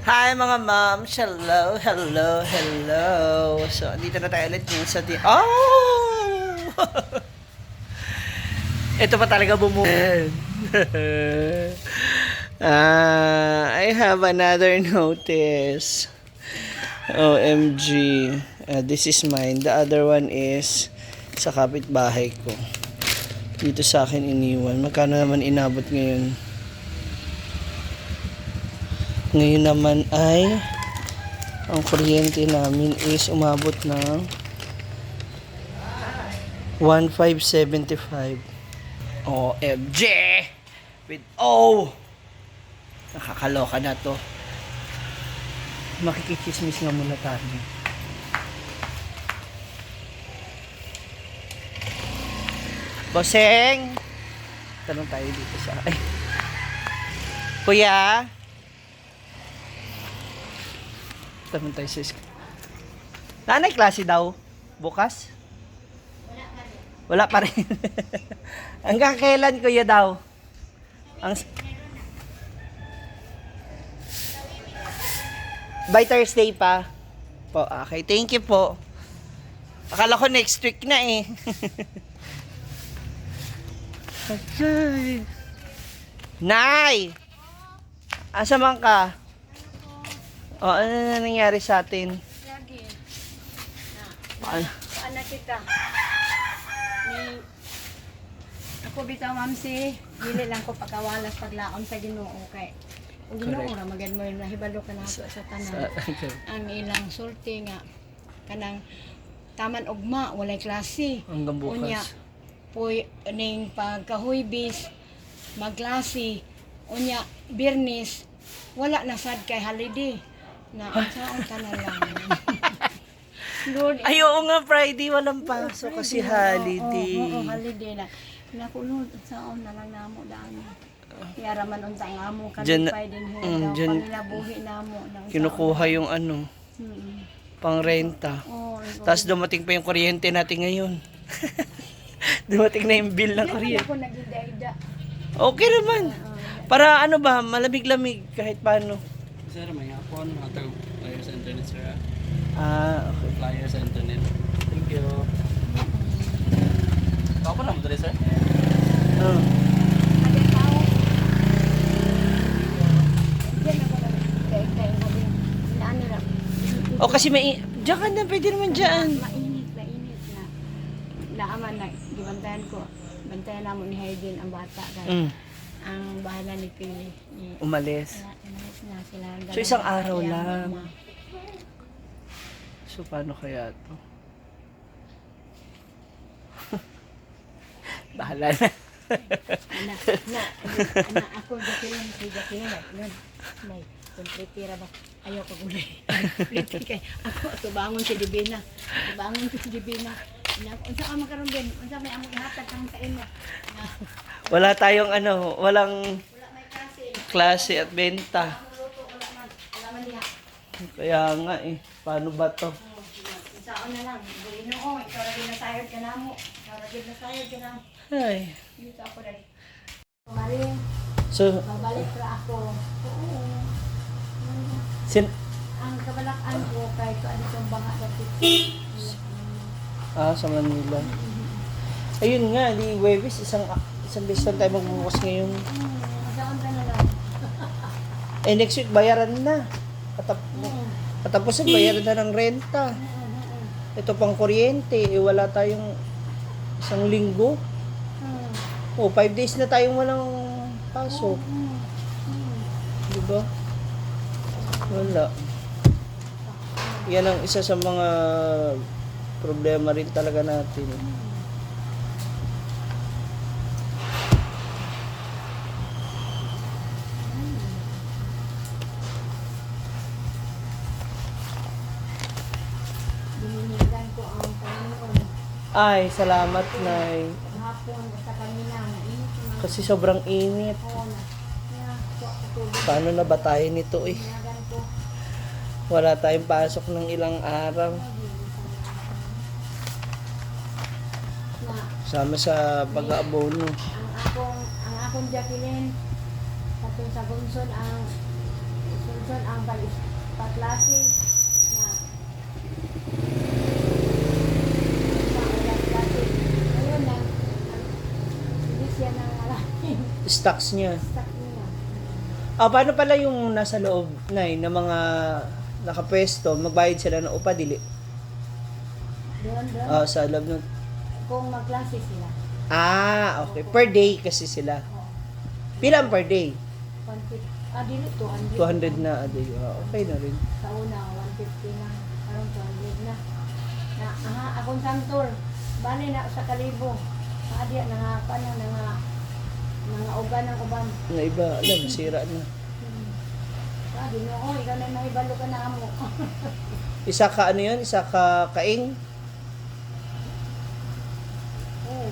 Hi, mga ma'am! Hello, hello, hello! So, andito na tayo ulit ngayon sa. Oh! Ito pa talaga bumu... Ah, I have another notice. OMG. This is mine. The other one is sa kapitbahay ko. Dito sa akin iniwan. Magkano naman inabot ngayon? Ngayon naman ay ang kuryente namin is umabot ng 1,575. OMG! With O! Nakakaloka na to. Makikichismis nga muna tayo. Boseng! Tanong tayo dito sa... Ay. Kuya! Tanong tayo sa... Nanay, klase daw? Bukas? Wala pa rin. Hanggang kailan, kuya, daw? Ang... By Thursday pa. Po, okay. Thank you po. Akala ko next week na eh. Okay. Nay! Asa man ka? O, ano na nangyari sa atin? Lagi. Paano? Saan na kita? Ni ako bitaw, ma'am, si dili lang ko pagkawalas paglaom sa Ginoo kay ang Ginoo Correct. ra magad mo nahibalo ka na sa tanan. Ang ilang sulti nga kanang taman ugma walay klase. Hanggang bukas. Unya puy ning pagkahuybis magklase, unya Biyernes wala na sad kay holiday na unsaon ta na lang. Lord, Ay, oo nga, Friday walang pasok kasi holiday. Oo, holiday na. Naku, Lord, unsaon na lang namo daan. Yara man unta ang amo Diyan- kalipay din ho. mm, diyan- Pangilabuhi namo na unsaon. Kinukuha yung ano, pangrenta. Oo, ikaw. Tapos dumating pa yung kuryente natin ngayon. Dumating na yung bill ng Diyan man kuryente. ako nagida-ida. Okay naman. Para ano ba, malamig-lamig kahit paano. Sir, may hapon. Mga tag flyer sa internet, sir. Ah. Ah, okay. Flyer sa internet. Thank you. Ako pa lang dali, sir. Oh. Ada tao. Diyan ako nagida-ida yung gabi. Inaan nila. O kasi may... Diyan ka na, pwede naman dyan. Mainit, mainit na. Naaman na, gibantayan ko. Bantayan namo ni Hayden ang bata. Kay, Ang bahala ni Pili. Ni, Umalis. Wala, umalis na sila. Ang So, isang dalawa, araw iyang lang. mama. So, paano kaya to? Bahala na. Ana, na, ana, ako, Jacqueline, si Jacqueline, yun. Nay, kung tira ba, ayaw ko gulay. Pliti kay, ako, tubangon si Divina. Tubangon si Divina. Ana, unsa ka makaroon din? Unsa may among ihatag kang sa imo? Na, Wala tayong ano, walang wala may klase. klase at benta. Ang luto, wala man. Wala man diha. Kaya nga eh, paano ba to? Unsaon na lang. Ginoo, ikaw ra gyud nasayod ka namo. Ikaw ra gyud nasayod ka namo. Ay. Dito ako dali. Maring, So, babalik ra ako. Oo. sin Ang kabalakan ko kay ko ano itong banga dapit. ah, sa Manila. Ayun nga, di Webes, isang isang beses lang tayo magbubukas ngayon. Saan ka na lang? Eh, next week, bayaran na. Katapusan, bayaran na ng renta. Ito pang kuryente, eh, wala tayong isang linggo. Oh, 5 days na tayong walang pasok. Di ba? Wala. Yan ang isa sa mga problema rin talaga natin. Bininigan ko ang Panginoon. Ay, salamat, Nay. Hapon sa kanina, mainit na Kasi sobrang init. ako na. Nga, kuha ko tubig. Paano na ba tayo nito eh? Binagan ko. Wala tayong pasok ng ilang araw. Na, Sama sa pag-aabono. ang akong Jacqueline, katong sa Gunson ang Unson ang pag paklase na sa ulan klase. Ngayon nag hindi siya nang maraming Stocks niya. stock niya. Ah, paano pala yung nasa loob, Nay, ng mga nakapwesto, magbayad sila ng upa, dili? Doon, doon. Ah, sa loob ng. Kung magklase sila. Ah, okay. Per day kasi sila. Oo. Pila ang per day? 150. Ah, dili, 200. 200 na a day. Ah, okay na rin. Sa una, 150 na. Karon 200 na. Na, aha, akong santol. Bali na sa kalibo. Kaadya, nanga, paano, nanga, nanga ugan ng uban. Na iba, alam, sira na. Ah, Ginoo, ikaw na mahibalo ka na amo. Isa ka ano yun? Isa ka kaing? Oo.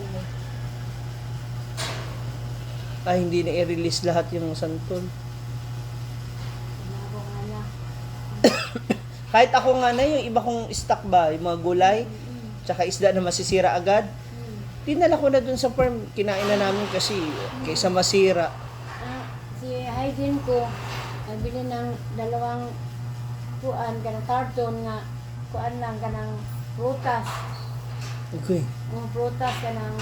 Ay, hindi na i-release lahat yung santol. Ako nga na. Kahit ako nga na, yung iba kong stock ba, yung mga gulay, tsaka isda na masisira agad, dinala ko na dun sa farm, kinain na namin kasi kaysa masira. Ah, si hygiene ko, nabili ng dalawang kuan kanang tarton nga kuan lang kanang prutas. Okay. Ang prutas kanang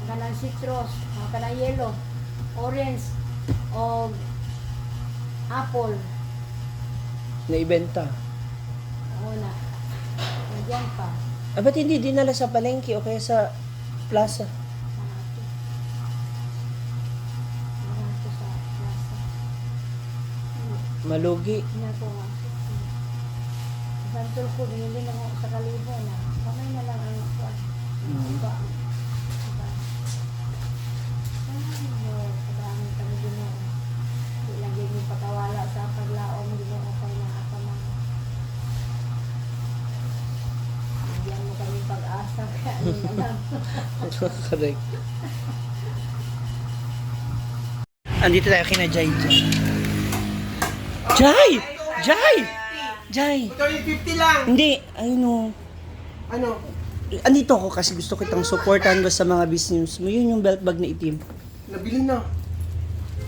kanang citrus, mga kanang yellow, orange o apple. Naibenta. Oo na. Nandiyan pa. Ah, ba't hindi dinala sa palengke o kaya sa plaza? Sa ato. Mga sa plaza. Malugi. Ina ko nga. Santol ko, binili na ko sa kalibo na. Kamay na lang ang kuan. Iba. Iba. Ay, no. Kadami kami Ginoo. Di lang yun yung pagkawala sa paglaom Ginoo kay naa ka man. Bigyan mo kami pag-asa kaya ano na lang. Correct. Andito tayo kina Jai Jai. Jai! Jai! Jai! 250 lang. Hindi, ayun o. Ano? Andito ako kasi gusto kitang supportan ba sa mga business mo. Yun yung belt bag na itim. Nabili na.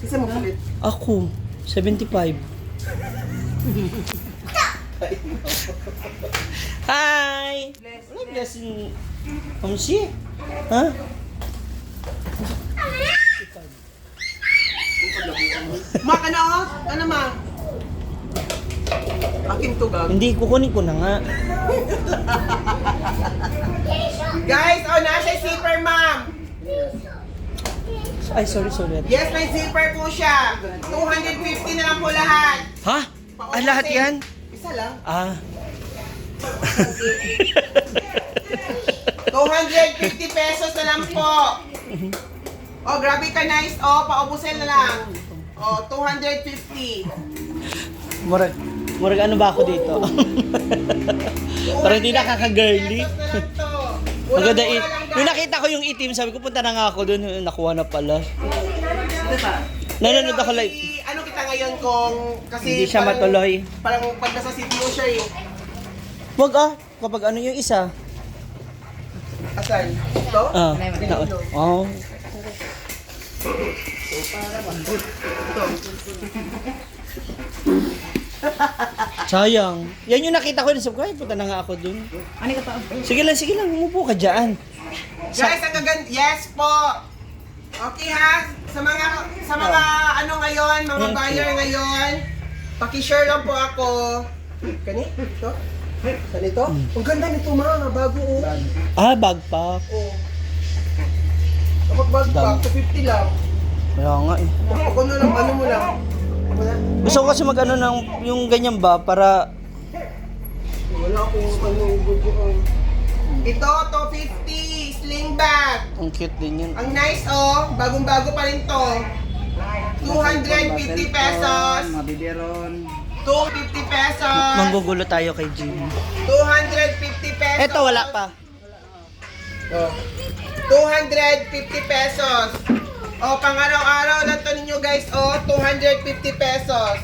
Kasi magpalit. Ako, 75. Hi! Wala blessing. Kamsi? Ha? Ma, ano? Oh? Ano ma? Akin to, gag. Hindi, kukunin ko na nga. Guys, oh, nasa zipper, ma'am. Ay, sorry, sorry. Yes, may zipper po siya. 250 na lang po lahat. Ha? Ah, lahat yan? Isa lang. Ah. 250 pesos na lang po. Oh, grabe ka nice. Oh, paubusin na lang. Oh, 250. Murag, murag ano ba ako dito? Parang hindi nakaka-girly. 250 pesos na lang to. Maganda Murang-mura eh. lang, guys. Nung nakita ko yung itim, sabi ko punta na nga ako doon. Nakuha na pala. Nanonood ako live. Ano kita ngayon kung kasi Hindi siya matuloy. Parang pag nasa city mo siya eh. Wag ah, kapag ano yung isa. Asan? Ito? Ah, oh. Ito. Sayang. Yan yung nakita ko. Sabi ko, ay, punta na nga ako dun. Sige lang. Umupo ka dyan. Guys, ang gaganda. Yes po. Okay ha. Sa mga ano ngayon, mga Thank buyer ngayon, paki-share lang po ako. Kani? Ito? Saan ito? Ang ganda nito ma, bago oh. Ah, bagpack. Oh. Kapag bag Dami. pack, 250 lang. Kaya nga eh. Ako na lang, ano mo lang. Ako na. Gusto ko kasi mag-ano ng yung ganyan ba para Wala akong ano, guguan. Ito, 250, sling bag. ang cute din yun. Ang nice oh, bagong-bago pa rin to. 250 pesos. 250 pesos. Manggugulo tayo kay Jimmy. 250 pesos. Eto wala pa. Oh. 250 pesos. Oh, pang araw-araw lang to ninyo guys. Oh, 250 pesos.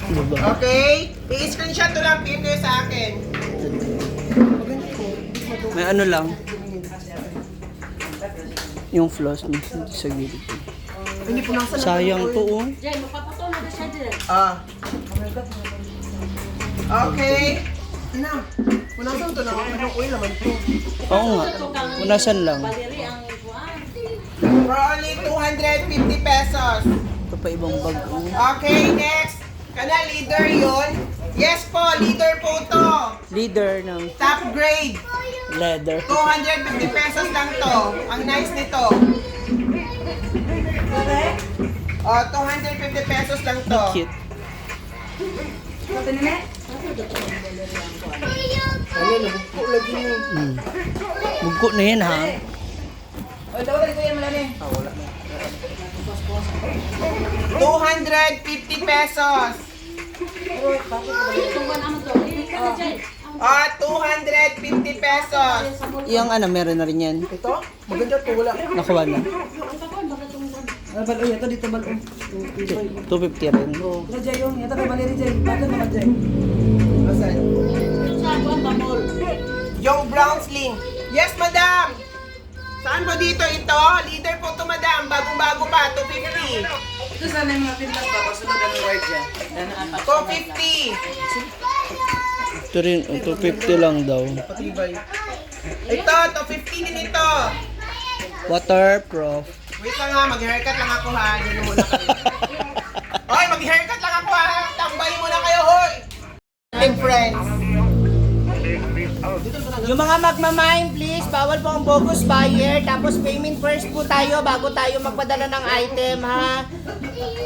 Diba? Okay? I-screenshot to lang PM kayo sa akin. May ano lang. Yung floss mo sa gilid. Hindi punasan. Sayang to, oh. Jay, magpaputol na siya dyan. Ah. Okay. Ina, punasan to na. Anong oil naman to? Oo nga. Punasan lang. Baliri ang buwan. For only 250 pesos. Ito pa ibang bag, oh. Okay, next. Kana leader yun. Yes po, leader po to. Leader ng Top grade. leather. 250 pesos lang to. Ang nice nito. Oh, 250 pesos lang to. Cute. Ano, nabugko lagi mo. Bugko na yan, ha? 250 pesos. Tungguan amo to. Eh, kana Jay. Ah, 250 pesos. Yung ano, meron na rin yan. Ito? Maganda to, wala. Nakuha na. 250 rin. Asan? Sa buwan ba mall? Yung brown sling. Yes, madam! Saan po dito ito? Leader po to, madam. Bagong-bago pa, 250. Ito sana yung mga pintas pa, kasunod ang guard dyan. 250. Ito rin, oh, 250 lang daw. Patibay. Ito, 250 din ito. Waterproof. Wait lang ha, mag-haircut lang ako ha. Diyan muna kayo. Hoy, mag-haircut lang ako ha. Tambay muna kayo, hoy! And friends. Yung mga magmamine, please, bawal po ang bogus buyer. Tapos payment first po tayo bago tayo magpadala ng item, ha?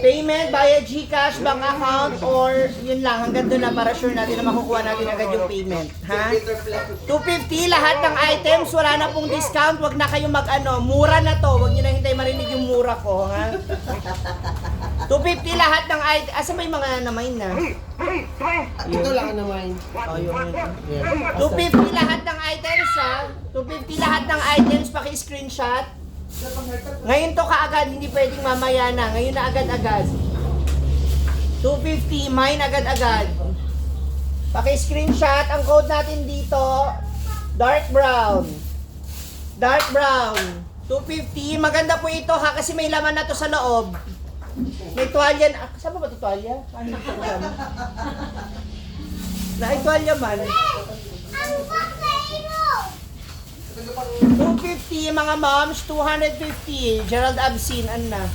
Payment via GCash, bank account, or yun lang, hanggang doon na para sure natin na makukuha natin agad yung payment, ha? 250 lahat ng items, wala na pong discount, wag na kayong mag-ano, mura na to, wag niyo na hintay marinig yung mura ko, ha? 250 lahat ng item, asa may mga na-mine na? Ito lang naman. Oh, yun. 250 lahat ng items ha. 250 lahat ng items, paki-screenshot. Ngayon to kaagad, hindi pwedeng mamaya na. Ngayon na agad-agad. 250, mine agad-agad. Paki-screenshot, ang code natin dito, dark brown. Dark brown. 250, maganda po ito ha kasi may laman na to sa loob. May tuwalya na. Ah, kasama ba ito tuwalya? Ano ito kasama? Naitualya man. 250 mga moms, 250. Gerald Absin, ano na.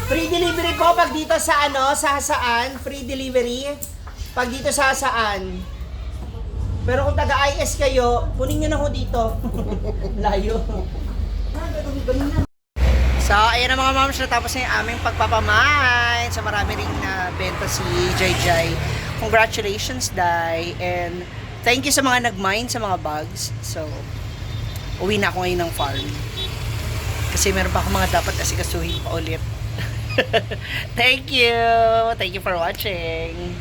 Free delivery po pag dito sa ano, sa saan, free delivery. Pag dito sa saan. Pero kung taga-IS kayo, kunin nyo na ho dito. Layo. So, ayan na mga moms, natapos na yung aming pagpapamain. So, marami ring nabenta si Jai Jai. Congratulations, Dai. And thank you sa mga nag-mine sa mga bags. So, uwi na ako ngayon ng farm. Kasi meron pa akong mga dapat asikasuhin pa ulit. Thank you! Thank you for watching!